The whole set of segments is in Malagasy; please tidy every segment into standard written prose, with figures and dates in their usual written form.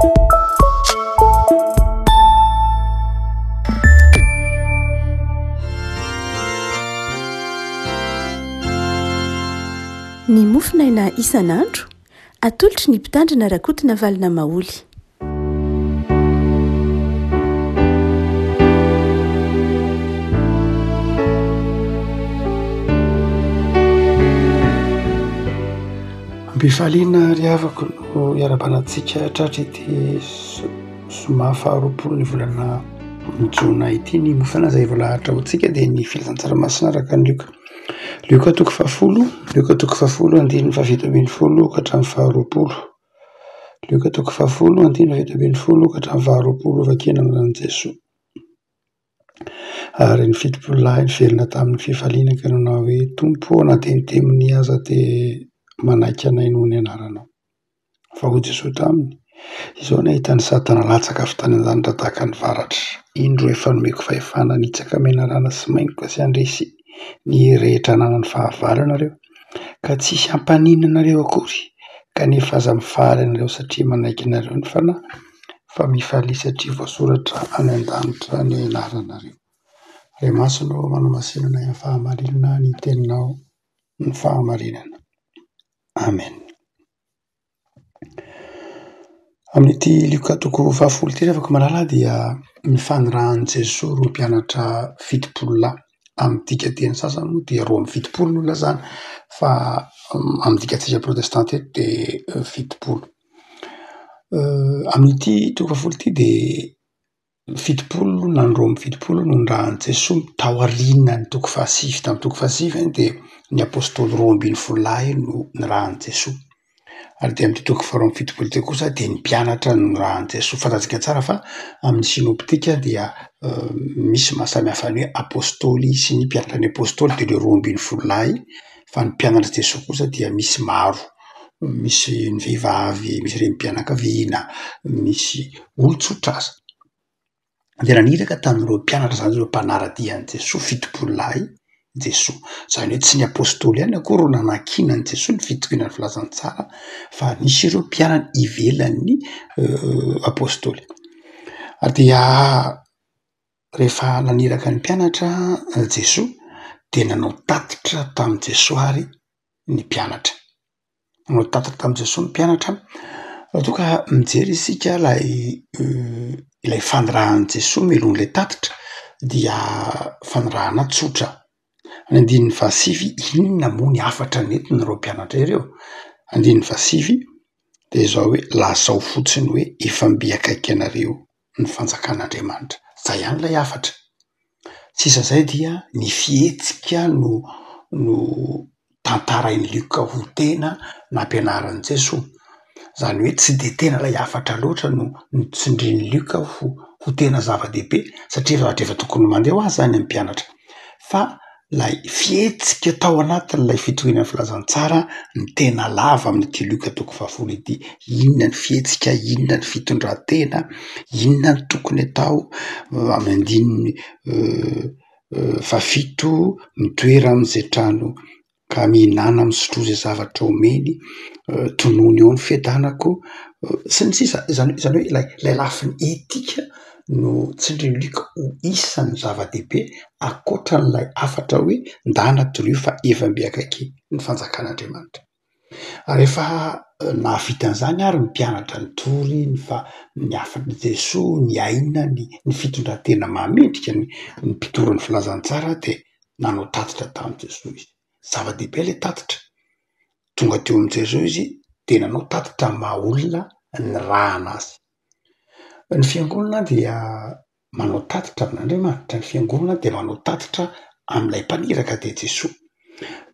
Ny mofonaina isan'andro, atolotry ny Mpitandrina Rakotonavalona Maholy. Am-pifaliana ry havako no iarahabana antsika tratra ity zoma faharoapolo ny volana jona ity. Ny mofona izay voalahatra ho antsika dia ny filazantsara masina araka an'i Lioka. Lioka toko fahafolo, Lioka toko fahafolo andininy fahafito ambin'ny folo ka hatramin'ny faharoapolo. Lioka toko fahafolo andininy fahafito ambin'ny folo ka hatramin'ny faharoapolo vakina amin'ny anaran'i Jesoa. Ary ny 70 lahy niverina tamin'ny fifaliana ka nanao hoe, Tompo ô, na dia ny demonia aza dia manaiky anay noho ny anaranao. Fa hoy Jesoa taminy, Izao nahita an'i Satana latsaka avy tany an-danitra tahaka ny varatra. Indro efa nomeko fahefana hanitsaka menarana sy maingoka sy handresy ny hery rehetra ananan'ny fahavalo ianareo, ka tsy hisy hampaninona anareo akory. Kanefa aza mifaly ianareo satria manaiky anareo ny Fanahy, fa mifalia satria voasoratra any an-danitra ny anaranareo. Ray Masina ô, manamasina anay amin'ny fahamarinana ny teninao ny fahamarinana. Amen. Amin'ity Lioka toko fahafolo ity ry havako malala dia ny fanirahan'i Jesoa ireo mpianatra 70 lahy. Amin'ny dikanteny sasany moa dia 72 no ilazana fa amin'ny dikantsika protestanta eto dia 70. Amin'ity toko fahafolo ity dia 70 na ny 72 no nirahan'i Jesoa taorian'ny toko fahasivy. Tamin'ny toko fahasivy dia ny apôstôly 12 lahy no nirahan'i Jesoa. Ary dia amin'ity toko faharoa amby fitopolo ity kosa dia ny mpianatra no nirahan'i Jesoa. Fantatsika tsara fa amin'ny sinôptika dia misy maha samy hafa ny hoe apôstôly sy ny mpianatra. Ny apôstôly dia ireo 12 lahy fa ny mpianatr'i Jesoa kosa dia misy maro, misy ny vehivavy, misy renim-pianakaviana, misy olon-tsotra aza. Dia naniraka tamin'ireo mpianatra izany ireo mpanara-dia an'i Jesoa 70 lahy Jesoa. Izany hoe tsy ny apôstôly ihany akory no nanakiana an'i Jesoa ny fitoriana ny filazantsara fa nisy ireo mpianany ivelan'ny apôstôly. Ary dia rehefa naniraka ny mpianatra Jesoa dia nanao tatitra tamin'i Jesoa ary ny mpianatra. Nanao tatitra tamin'i Jesoa ny mpianatra, raha toa ka mijery isika ilay ilay fanirahan'i Jesoa mialoha an'ilay tatitra dia fanirahana tsotra. Ny andininy fahasivy, inona moa ny hafatra nentin'ireo mpianatra ireo? Andininy fahasivy dia izao hoe lazao fotsiny hoe efa mby akaiky anareo ny fanjakan'Andriamanitra. Zay ihany ilay hafatra. Sisa zay dia ny fihetsika no no tantarain'i Lioka ho tena nampianarin'i Jesoa. Izany hoe tsy de tena ilay hafatra loatra no notsindrin'i Lioka ho ho tena zava-dehibe satria zavatra efa tokony mandeha ho azy zany amin'ny mpianatra fa ilay fihetsika tao anatin'ilay fitoriana ny filazantsara no tena lava amin'ity Lioka toko fahafolo ity. Inona ny fihetsika, inona ny fitondran-tena, inona no tokony atao amin'ny andininy fahafito, mitoera amin'izay trano ka mihinana misotroa izay zavatra omeny, tonony eo ny fiadanako sy ny sisa. Izany izany hoe ilay ilay lafiny etika no tsindrin'i Lioka ho isan'ny zava-dehibe ankoatran'ilay hafatra hoe ndana torio fa efa mby akaiky ny fanjakan'Andriamanitra. Rehefa nahavita an'izany ary ny mpianatra nitory ny fa ny hafatr'i Jesoa, niaina ny ny fitondran-tena mahamendrika ny ny mpitory ny filazantsara dia nanao tatitra tamin'i Jesoa izy. Zava-dehibe ilay tatitra. Tonga teo amin'i Jesoa izy dia nanao tatitra amin'ny maha olona nirahana azy. Ny fiangonana dia manao tatitra amin'Andriamanitra, ny fiangonana dia manao tatitra amin'ilay mpaniraka dia Jesoa.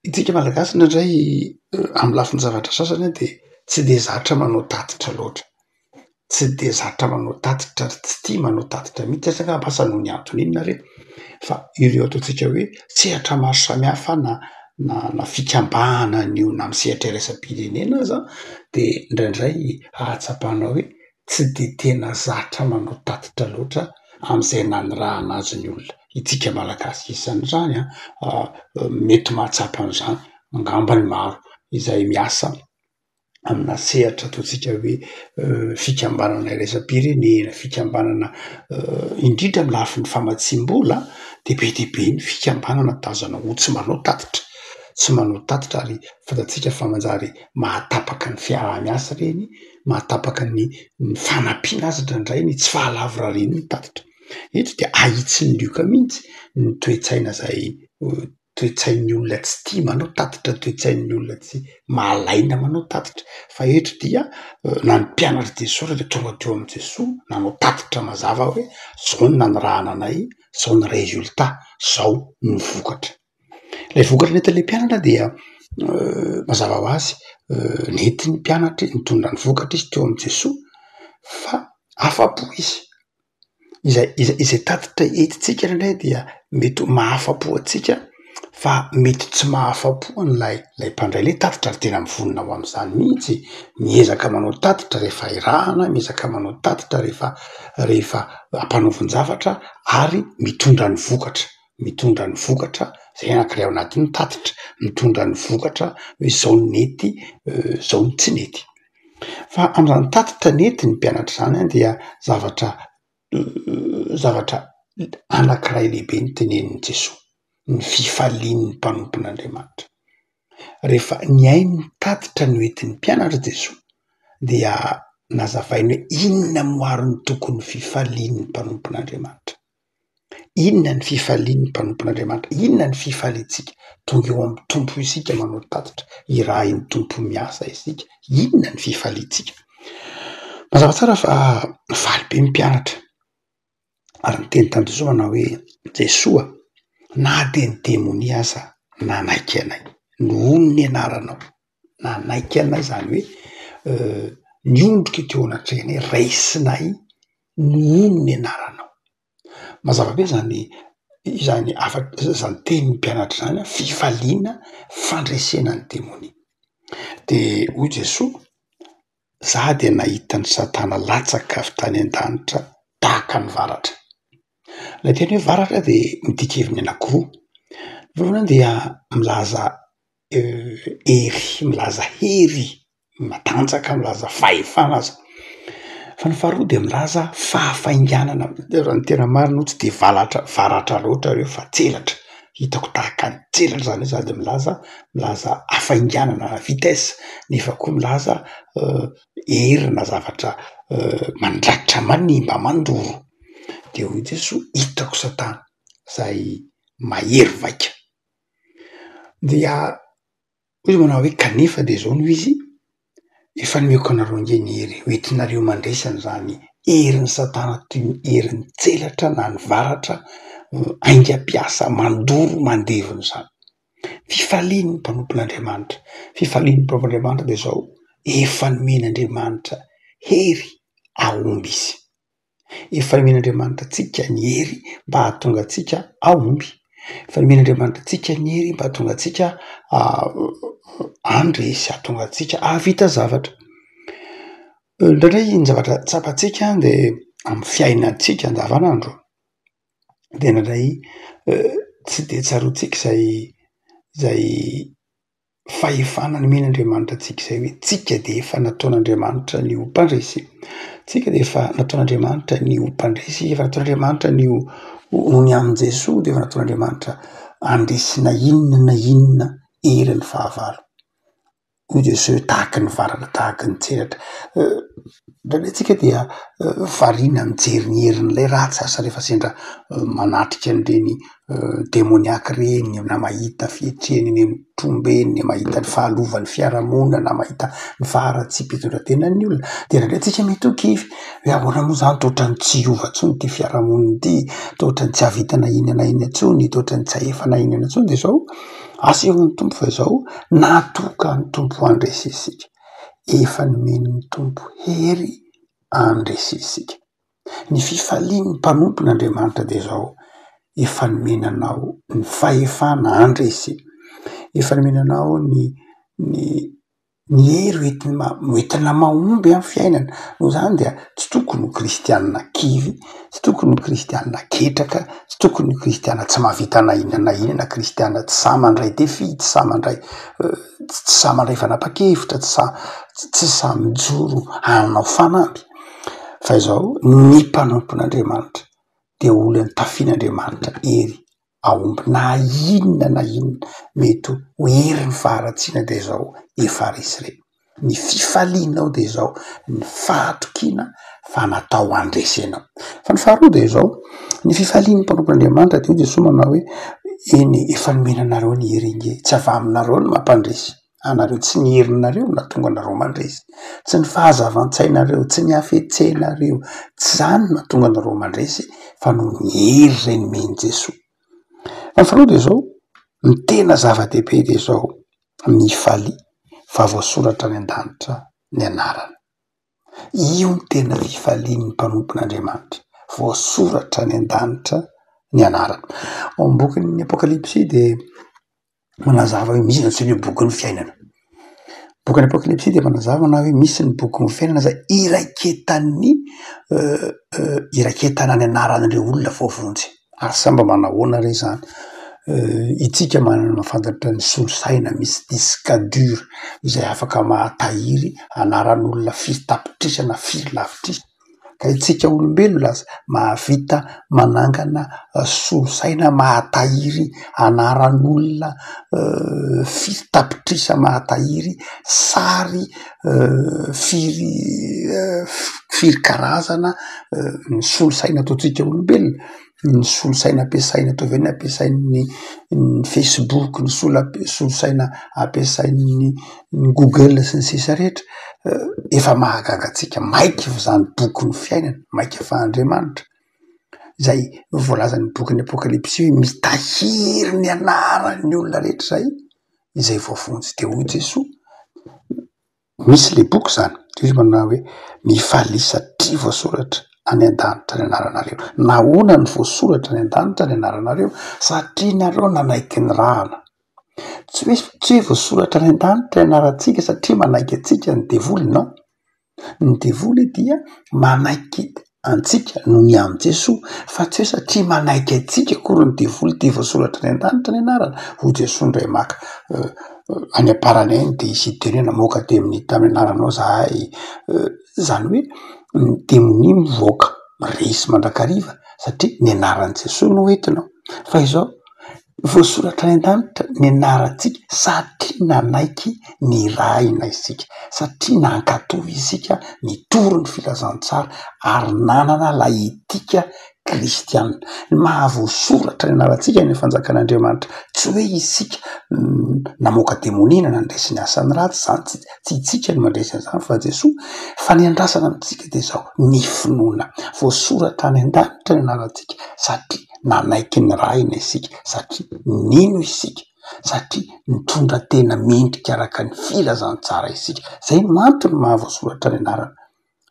Isika Malagasy indraindray amin'ny lafiny zavatra sasany dia tsy dia zatra manao tatitra loatra, tsy dia zatra manao tatitra ary tsy tia manao tatitra mihitsy aza angamba asa noho ny antony inona re fa ireo ataontsika hoe sehatra maro samihafa na na fikambanana io na amin'ny sehatra iraisam-pirenena aza dia indraindray ahatsapana hoe tsy dia tena zatra manao tatitra loatra amin'izay nanirahana azy ny olona. Itsika Malagasy isan'izany an, mety mahatsapa an'izany angamba ny maro izay miasa. Amina sehatra ataontsika hoe fikambanana iraisam-pirenena, fikambanana indrindra amin'ny lafiny famatsiam-bola de be dia be ny fikambanana tazana ho tsy manao tatitra, tsy manao tatitra ary fantatsika fa manjary mahatapaka ny fiaraha-miasa ireny, mahatapaka ny ny fanampiana aza indraindray ny tsy fahalavorarian'ny tatitra. Eto dia ahitsin'i Lioka mihitsy ny toe-tsaina zay toe-tsain'ny olona tsy tia manao tatitra, toe-tsain'ny olona tsy malaina manao tatitra, fa eto dia na ny mpianatr'i Jesoa ary dia tonga teo amin'i Jesoa nanao tatitra mazava hoe zao no nanirahana anay, zao ny résultat, zao ny vokatra. Ilay vokatra nentin'ilay mpianatra dia mazava ho azy nentin'ny mpianatra nitondra ny vokatra izy teo amin'i Jesoa fa afa-po izy. Izay izay izay tatitra entintsika indraindray dia mety ho mahafa-po antsika fa mety tsy mahafa-po an'ilay ilay mpandray ilay tatitra ary tena mivonona ho amin'izany mihitsy, miezaka manao tatitra rehefa irahana, miezaka manao tatitra rehefa rehefa ampanaovin-javatra ary mitondra ny vokatra, mitondra ny vokatra zay anankiray ao anatin'ny tatitra, mitondra ny vokatra hoe zao no nety, zao no tsy nety. Fa amin'izany tatitra nety ny mpianatra izany an dia zavatra zavatra anankiray lehibe no tenenin'i Jesoa, ny fifalian'ny mpanompon'Andriamanitra. Rehefa nihaino ny tatitra noentin'ny mpianatra Jesoa dia nazavainy hoe inona moa ary no tokony fifalian'ny mpanompon'Andriamanitra. Inona ny fifalian'ny mpanompon'Andriamanitra? Inona ny fifaliantsika? Tonga eo amin'ny Tompo isika manao tatitra, irahin'ny Tompo miasa isika, inona ny fifaliantsika? Mazava tsara fa faly be ny mpianatra ary niteny tamin'i Jesoa manao hoe, Jesoa na dia ny demonia aza nanaiky anay noho ny anaranao, nanaiky anay izany hoe niondrika teo anatrehanay, raisinay noho ny anaranao. Mazava be zany izany hafatra zany tenin'ny mpianatra zany an, fifaliana fandresena ny demonia. De hoy Jesoa, za dia nahita an'i satana latsaka avy tany an-danitra tahaka ny varatra. Ilay teny hoe varatra dia midika heviny anankiroa, voalohany dia milaza hery, milaza hery matanjaka, milaza fahefana aza, fa ny faharoa dia milaza fahafainganana, raha ny tena marina moa tsy de valatra varatra loatra ireo fa tselatra, hitako tahaka ny tselatra zany hoe sady milaza milaza hafainganana na vitesse nefa koa milaza hery na zavatra mandratra, manimba, mandoro, de hoy Jesoa hitako satana zay mahery vaika, dia Hoy izy manao hoe, kanefa dia izao no izy, efa nomeko anareo ange ny hery ho entinareo mandresy an'izany herin'i Satana toy ny herin'ny tselatra na ny varatra haingam-piasa mandoro mandevona izany. Fifalian'ny mpanompon'Andriamanitra, fifalian'ny mpanompon'Andriamanitra dia izao, efa nomen'Andriamanitra hery hahomby izy. Efa nomen'Andriamanitra antsika ny hery mba hahatonga antsika hahomby. Efa nomen'Andriamanitra antsika ny hery mba hahatonga antsika handresy, hahatonga antsika hahavita zavatra. Indraindray ny zavatra tsapantsika de amin'ny fiainantsika andavanandro de indraindray tsy de tsaroantsika izay izay fahefana nomen'Andriamanitra antsika izay hoe tsika de efa nataon'Andriamanitra ny ho mpandresy, tsika de efa nataon'Andriamanitra ny ho mpandresy, efa nataon'Andriamanitra ny ho noho ny amin'i Jesoa de efa nataon'Andriamanitra handresy na inona na inona herin'ny fahavalo. Hoy Jesoa hoe tahaky ny varatra, tahaky ny tselatra. Indraindray tsika dia variana mijery ny herin'ilay ratsy, asa rehefa sendra manatrika an'ireny demoniaka ireny na mahita fihetrehany eny amin'ny tromba eny, mahita ny fahalovan'ny fiarahamonina na mahita ny faharatsiam-pitondran-tenan'ny olona de indraindray tsika mety ho kivy hoe ahoana moa zany toa ohatran'ny tsy hiova intsony ity fiarahamonina ity, toa ohatran'ny tsy hahavita na inona na inona intsony, toa ohatran'ny tsy hahefa na inona intsony de zao asehon'ny Tompo fa izao natokan'ny Tompo handresy isika, efa nomen'ny Tompo hery handresy isika. Ny fifalian'ny mpanompon'Andriamanitra dia izao, efa nomena anao ny fahefana handresy, efa nomena anao ny ny. Ny hery hoentina hoentina mahomby amin'ny fiainana. Noho izany dia tsy tokony ho kristianina kivy, tsy tokony ho kristianina ketraka, tsy tokony ho kristianina tsy mahavita na inona na inona, kristianina tsy sahy mandray défi, tsy sahy mandray tsy sahy mandray fanapahan-kevitra, tsy sahy tsy sahy mijoro hanao fanamby. Fa izao, ny mpanompon'Andriamanitra dia olona nitafian'Andriamanitra hery ahomby na inona na inona mety ho herin'ny faharatsiana dia izao efa resy re. Ny fifalianao dia izao, ny fahatokiana fa natao handresy ianao. Fa ny faharoa dia izao, ny fifalian'ny mpanompon'Andriamanitra dia hoy Jesoa manao hoe, eny efa nomena anareo ny hery ange, tsy avy aminareo no mampandresy anareo, tsy ny herinareo no nahatonga anareo mandresy, tsy ny fahazavan-tsainareo, tsy ny hafetsenareo, tsy izany no nahatonga anareo mandresy fa noho ny hery izay nomen'i Jesoa. Fa ny faharoa dia izao, ny tena zava-dehibe dia izao, mifalia fa voasoratra any an-danitra ny anarana. Io no tena fifalian'ny mpanompon'Andriamanitra, voasoratra any an-danitra ny anarana. Ao amin'ny bokin'ny Apokalypsy dia manazava hoe misy ny antsoina hoe bokin'ny fiainana. Bokin'ny Apokalypsy dia manazava na hoe misy ny bokin'ny fiainana izay iraiketan'ny iraiketana ny anaran'ireo olona voavonjy. Asa mba manahoana re izany? Itsika manana mahafantatra ny solosaina misy disque dur izay afaka mahatahiry anaran'olona firy tapitrisa na firy lavitrisa. Ka itsika olombelona aza mahavita manangana solosaina mahatahiry anaran'olona firy tapitrisa, mahatahiry sary firy firy karazana ny solosaina ataontsika olombelona. Ny solosaina ampiasaina ataovy hoe ny ampiasain'ny ny facebook, ny sola- solosaina ampiasain'ny ny google sy ny sisa rehetra, efa mahagaga antsika, maika fa zany bokin'ny fiainana, maika fa Andriamanitra, zay voalazan'ny bokin'ny apokalypsy hoe mitahiry ny anaran'ny olona rehetra zay, izay voavonjy. De hoy Jesoa, Misy le boky zany, de izy manao hoe mifalia satria voasoratra any an-danitra ny anaranareo. Nahoana no voasoratra any an-danitra ny anaranareo? Satria nareo nanaiky ny rahana. Tsy hoe tsy hoe voasoratra any an-danitra ny anarantsika satria manaiky antsika ny devoly, non. Ny devoly dia manaiky antsika noho ny amin'i Jesoa, fa tsy hoe satria manaiky antsika akory ny devoly dia voasoratra any an-danitra ny anarana. Hoy Jesoa indray maka any am-parany any dia hisy hiteny hoe namoaka demonia tamin'ny anaranao zahay. Izany hoe ny demonia mivoaka resy mandrakariva satria ny anaran'i Jesoa no entinao. Fa izao Voasoratra any an-danitra ny anarantsika satria nanaiky nirahina isika, satria nankatò isika nitory ny filazantsara ary nanana ilay etika kristiana. Ny mahavoasoratra ny anarantsika any amin'ny fanjakan'Andriamanitra, tsy hoe isika namoaka demonia na nandresy ny asan'ny ratsy, izany tsy tsy isika no mandresy an'izany fa Jesoa, fa ny andrasana amintsika dia izao, ny finoana. Voasoratra any an-danitra ny anarantsika satria nanaiky nirahina isika satria nino isika, satria nitondra tena mendrika araka ny filazantsara isika. Izay no antony mahavoasoratra ny anarana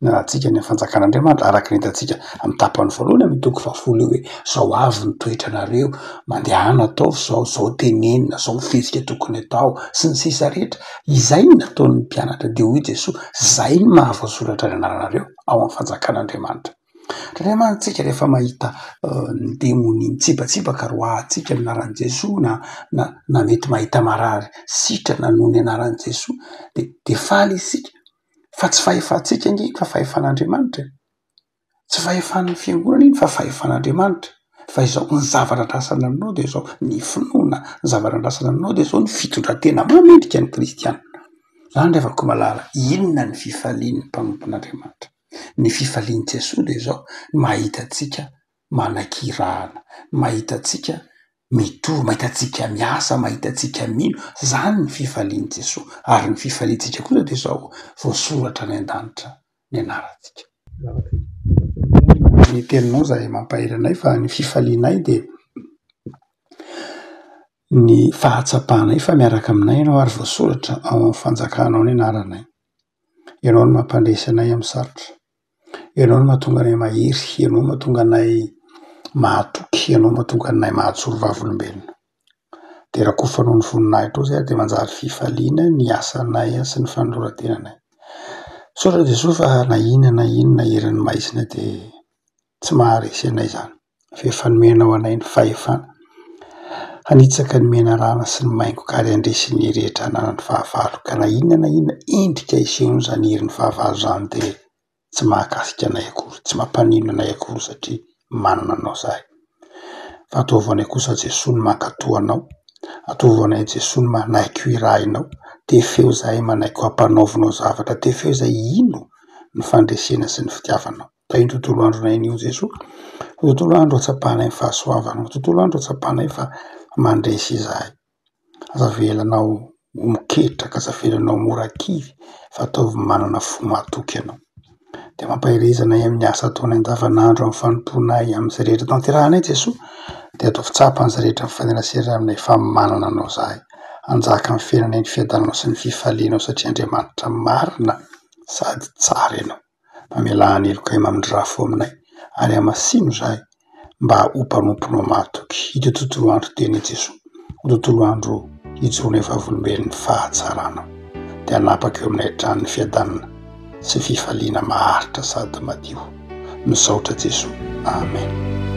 anarantsika any amin'ny fanjakan'Andriamanitra, araka ny hitantsika amin'ny tapany voalohany amin'ny toko fahafolo io hoe zao avy ny toetranareo, mandehana ataovy zao, zao tenenina, zao ny fihetsika tokony atao, sy ny sisa rehetra. Izay no nataon'ny mpianatra dia hoy Jesoa, zay no mahavoasoratra ny anaranareo ao amin'ny fanjakan'Andriamanitra. Indraindray mantsy tsika rehefa mahita ny demonia mitsibatsibaka roahantsika amin'ny anaran'i Jesoa na na na mety mahita marary sitrana noho ny anaran'i Jesoa de de faly isika fa tsy fahefantsika ange iny fa fahefan'Andriamanitra e, tsy fahefan'ny fiangonana iny fa fahefan'Andriamanitra fa izao ny zavatra andrasana aminao de izao ny finoana, ny zavatra andrasana aminao de izao ny fitondran-tena mahamendrika ny kristiana, zany ry havako malala, inona ny fifalian'ny mpanompon'Andriamanitra? Ny fifalian'i Jesoa dia izao, ny mahita antsika manakirahana, ny mahita antsika mitory, mahita antsika miasa, mahita antsika mino, izany ny fifalian'i Jesoa. Ary ny fifaliantsika kosa dia izao, voasoratra any an-danitra ny anarantsika. Ny teninao izay mampahery anay fa ny fifalianay dia ny fahatsapanay fa miaraka aminay ianao ary voasoratra ao amin'ny fanjakanao ny anaranay. Ianao no mampandresy anay amin'ny sarotra. Ianao no mahatonga anay mahery. Ianao no mahatonga anay mahatoky. Ianao no mahatonga anay mahajoro vavolombelona. Dia rakofanao ny voninahitrao izay ary dia manjary fifaliana ny asanay sy ny fanoloran-tenanay. Misaotra Jesoa fa na inona na inona herin'ny maizina dia tsy maharesy anay izany. Fa efa nomenao anay ny fahefana hanitsaka ny menarana sy ny maingoka ary handresy ny rehetra ananan'ny fahavalo. Ka na inona na inona endrika isehon'izany herin'ny fahavalo izany dia tsy mahakasika anay akory, tsy mampaninona anay akory satria manana anao izahay. Fa ataovy anay kosa Jesoa ny mankatò anao, ataovy anay Jesoa ny manaiky ho irahinao, tefeo izahay manaiky ho ampanaovinao zavatra, tefeo izahay hino ny fandresena sy ny fitiavanao. Tahio ny tontolo andronay anio Jesoa, ho tontolo andro hatsapanay ny fahasoavanao, tontolo andro hatsapanay fa mandresy izahay. Aza avelanao ho miketraka, aza avelanao mora kivy fa ataovy manana fo mahatoky ianao. Dia mampahereza anay amin'ny asa ataonay andavanandro, amin'ny fanompoanay, amin'izay rehetra tanterahanay Jesoa, dia ataovy tsapan'izay rehetra mifanerasera aminay fa manana anao izahay. Hanjaka amin'ny fiainanay ny fiadananao sy ny fifalianao satria Andriamanitra marina sady tsara ianao. Mamelà ny helokay mamindrafo aminay ary hamasino izahay mba ho mpanomponao mahatoky. Ito tontolo andro teny i Jesoa, ho tontolo andro hijoroanay vavolombelon'ny fahatsaranao. Dia hanapaka eo aminay hatrany ny fiadanana sy fifaliana maharitra sady madio. Misaotra Jesoa. Amen.